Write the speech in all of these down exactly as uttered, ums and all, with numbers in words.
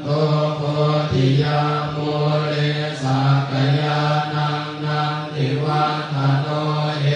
bodhiyā mūle sakyānaṃ nandivaḍḍhano,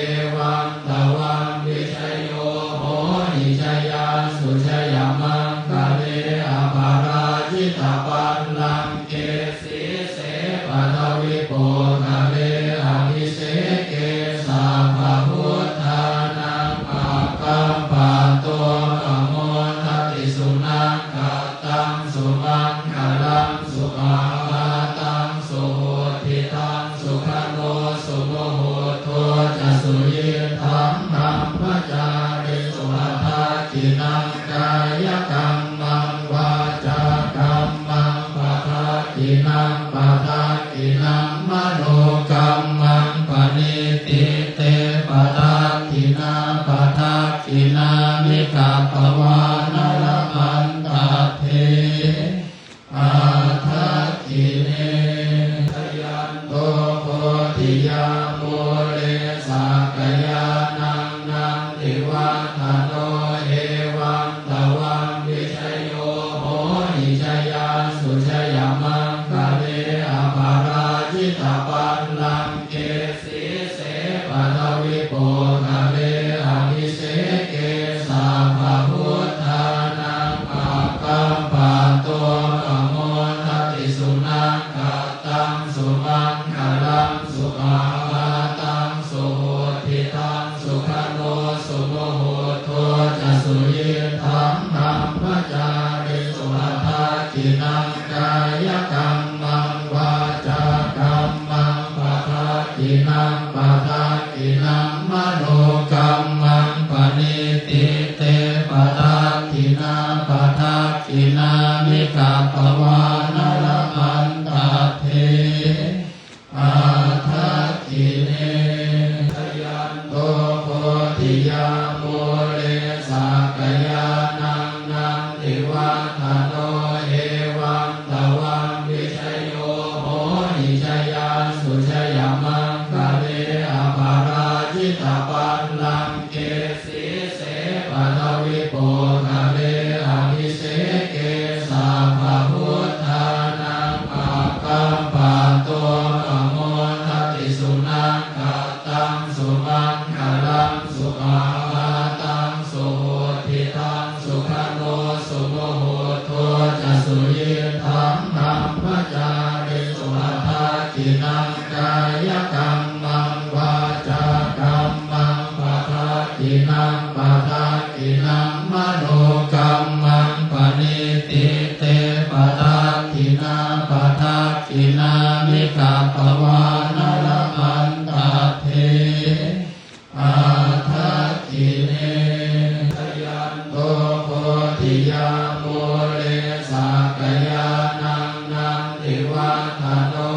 evaṃ tvaṃ vijayo hohi jayassu jayamaṅgale, aparājitapallaṅke sīse paṭhavipokkhare abhiseke sabbabuddhānaṃ aggappatto pamodati. Sunakkhattaṃ sumaṅgalaṃ supabhātaṃ suhuṭṭhitaṃ, sukhaṇo sumuhutto ca suyiṭṭhaṃ brahmacārisu. Padakkhiṇaṃ kāyakammaṃ vācākammaṃ padakkhiṇaṃ, padakkhiṇaṃ manokammaṃ paṇidhī te padakkhiṇā, padakkhiṇāni katvāna labhantatthe padakkhiṇe. Jayanto bodhiyā mūle sakyānaṃ nandivaḍḍhano, evaṃ tvaṃ vijayo hohi jayassu jayamaṅgale, aparājitapallaṅke sīse paṭhavipokkhare abhiseke sabbabuddhānaṃ aggappatto pamodati. Sunakkhattaṃ sumaṅgalaṃ supabhātaṃ suhuṭṭhitaṃ, sukhaṇo sumuhutto ca suyiṭṭhaṃ brahmacārisu. Padakkhiṇaṃ kāyakammaṃ vācākammaṃ padakkhiṇaṃ, padakkhiṇaṃ manokammaṃ paṇidhī te padakkhiṇā, padakkhiṇāni katvāna labhantatthe padakkhiṇe. Jayanto bodhiyā mūle sakyānaṃ nandivaḍḍhano, evaṃ tvaṃ vijayo hohi jayassu jayamaṅgale, aparājitapallaṅke sīse paṭhavipokkhare abhiseke sabbabuddhānaṃ aggappatto pamodati. Sunakkhattaṃ sumaṅgalaṃ supabhātaṃ suhuṭṭhitaṃ, sukhaṇo sumuhutto ca suyiṭṭhaṃ brahmacārisu. Padakkhiṇaṃ kāyakammaṃ vācākammaṃ padakkhiṇaṃ, padakkhiṇaṃ manokammaṃ paṇidhī te padakkhiṇā, padakkhiṇāni katvāna labhantatthe padakkhiṇe. Jayanto bodhiyā mūle sakyānaṃ nandivaḍḍhano,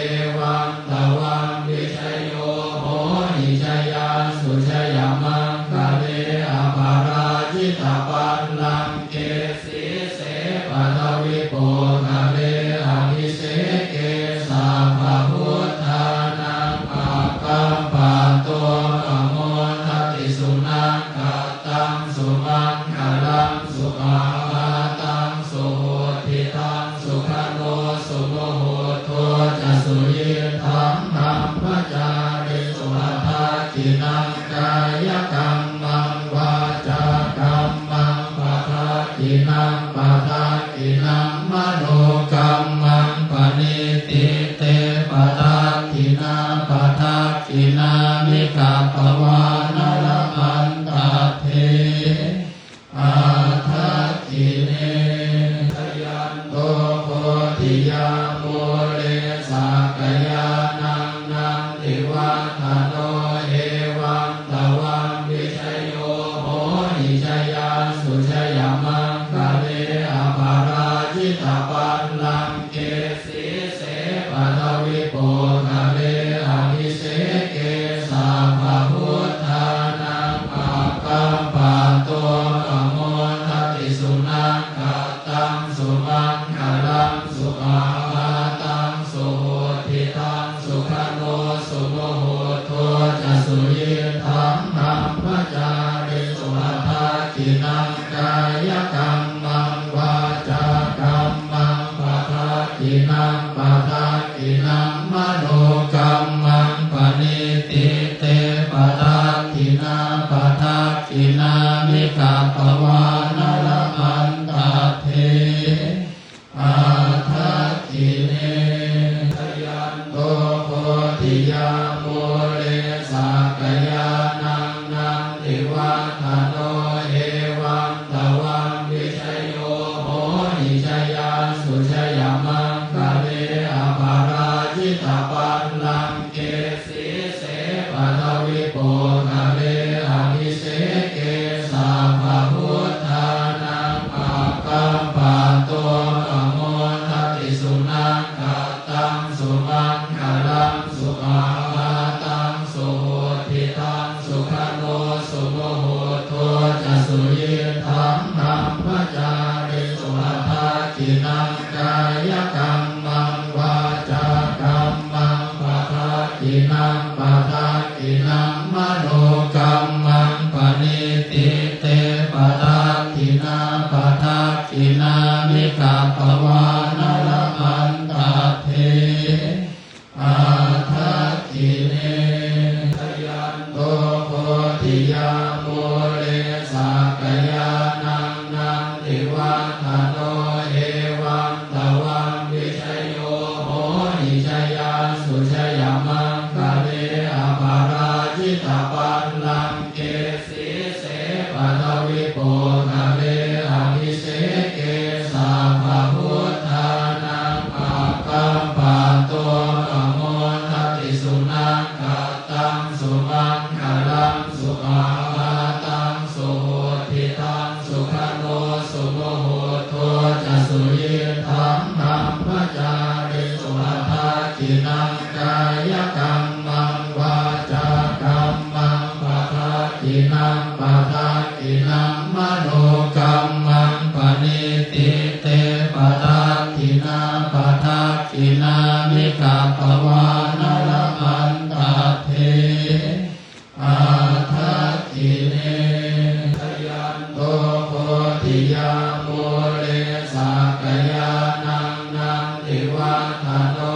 evaṃ tvaṃ vijayo hohi jayassu jayamaṅgale, aparājitapallaṅke sīse paṭhavipokkhare abhiseke sabbabuddhānaṃ aggappatto pamodati. Sunakkhattaṃ sumaṅgalaṃ supabhātaṃ suhuṭṭhitaṃ, sukhaṇo sumuhutto ca suyiṭṭhaṃ brahmacārisu. Padakkhiṇaṃ kāyakammaṃ vācākammaṃ padakkhiṇaṃ, padakkhiṇaṃ manokammaṃ paṇidhī te padakkhiṇā, padakkhiṇāni katvāna labhantatthe padakkhiṇe. Jayanto bodhiyā mūle sakyānaṃ nandivaḍḍhano, evaṃ tvaṃ vijayo hohi jayassu jayamaṅgale, aparājitapallaṅke sīse paṭhavipokkhare abhiseke sabbabuddhānaṃ aggappatto pamodati. Sunakkhattaṃ sumaṅgalaṃ supabhātaṃ suhuṭṭhitaṃ, sukhaṇo sumuhutto ca suyiṭṭhaṃ brahmacārisu. Padakkhiṇaṃ kāyakammaṃ vācākammaṃ padakkhiṇaṃ padakkhiṇaṃ manokammaṃ paṇidhī te padakkhiṇā padakkhiṇāni katvāna labhantatthe padakkhiṇe. Jayanto bodhiyā mūle sakyānaṃ nandivaḍḍhano evaṃ tvaṃ vijayo hohi jayassu jayamaṅgale aparājitapallaṅke sīse paṭhavipokkhare abhiseke sabbabuddhānaṃ aggappatto pamodati. Sunakkhattaṃ sumaṅgalaṃ supabhātaṃ suhuṭṭhitaṃ sukhaṇo sumuhutto ca suyiṭṭhaṃ brahmacārisu. Padakkhiṇaṃ kāyakammaṃ vācākammaṃ padakkhiṇaṃ padakkhiṇaṃ manokammaṃ paṇidhī te padakkhiṇā padakkhiṇāni katvāna labhantatthe padakkhiṇe. Jayanto bodhiyā mūle sakyānaṃ nandivaḍḍhano evaṃ tvaṃ vijayo hohi jayassu jayamaṅgale aparājitapallaṅke sīse paṭhavipokkhare abhiseke sabbabuddhānaṃ aggappatto pamodati. Sunakkhattaṃ sumaṅgalaṃ supabhātaṃ suhuṭṭhitaṃ sukhaṇo sumuhutto ca suyiṭṭhaṃ brahmacārisu. Padakkhiṇaṃ kāyakammaṃ vācākammaṃ padakkhiṇaṃ padakkhiṇaṃ manokammaṃ paṇidhī te padakkhiṇā padakkhiṇāni katvāna labhantatthe padakkhiṇe. Jayanto bodhiyā mūle sakyānaṃ nandivaḍḍhano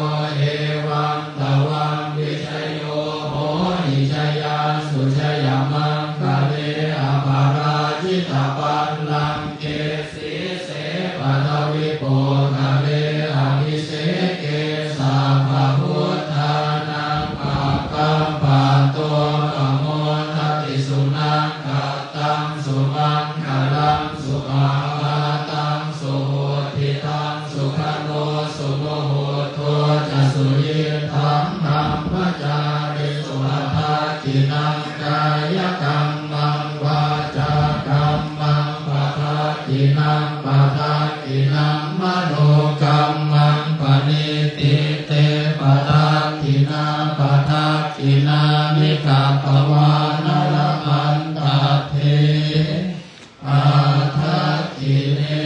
evaṃ tvaṃ vijayo hohi jayassu jayamaṅgale aparājitapallaṅke sīse paṭhavipokkhare abhiseke sabbabuddhānaṃ aggappatto pamodati. Sunakkhattaṃ sumaṅgalaṃ supabhātaṃ suhuṭṭhitaṃ sukhaṇo sumuhutto ca suyiṭṭhaṃ brahmacārisu. Padakkhiṇaṃ kāyakammaṃ vācākammaṃ padakkhiṇaṃ padakkhiṇaṃ manokammaṃ paṇidhī te padakkhiṇā padakkhiṇāni katvāna labhantatthe padakkhiṇe.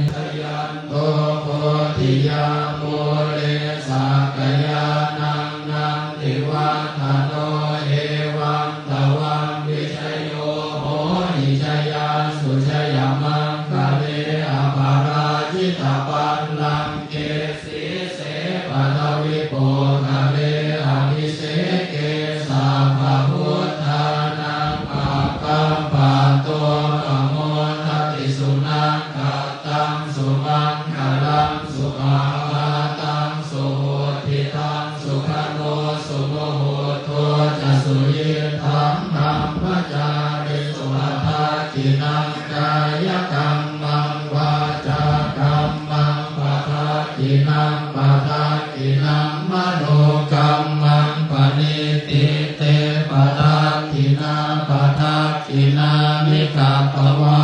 Jayanto bodhiyā mūle sakyānaṃ nandivaḍḍhano evaṃ tvaṃ vijayo hohi jayassu jayamaṅgale aparājitapallaṅke sīse paṭhavipokkhare abhiseke sabbabuddhānaṃ aggappatto pamodati. Sunakkhattaṃ sumaṅgalaṃ supabhātaṃ suhuṭṭhitaṃ sukhaṇo sumuhutto ca suyiṭṭhaṃ brahmacārisu. Padakkhiṇaṃ kāyakammaṃ vācākammaṃ padakkhiṇaṃ padakkhiṇaṃ manokammaṃ paṇidhī te padakkhiṇā padakkhiṇāni katvā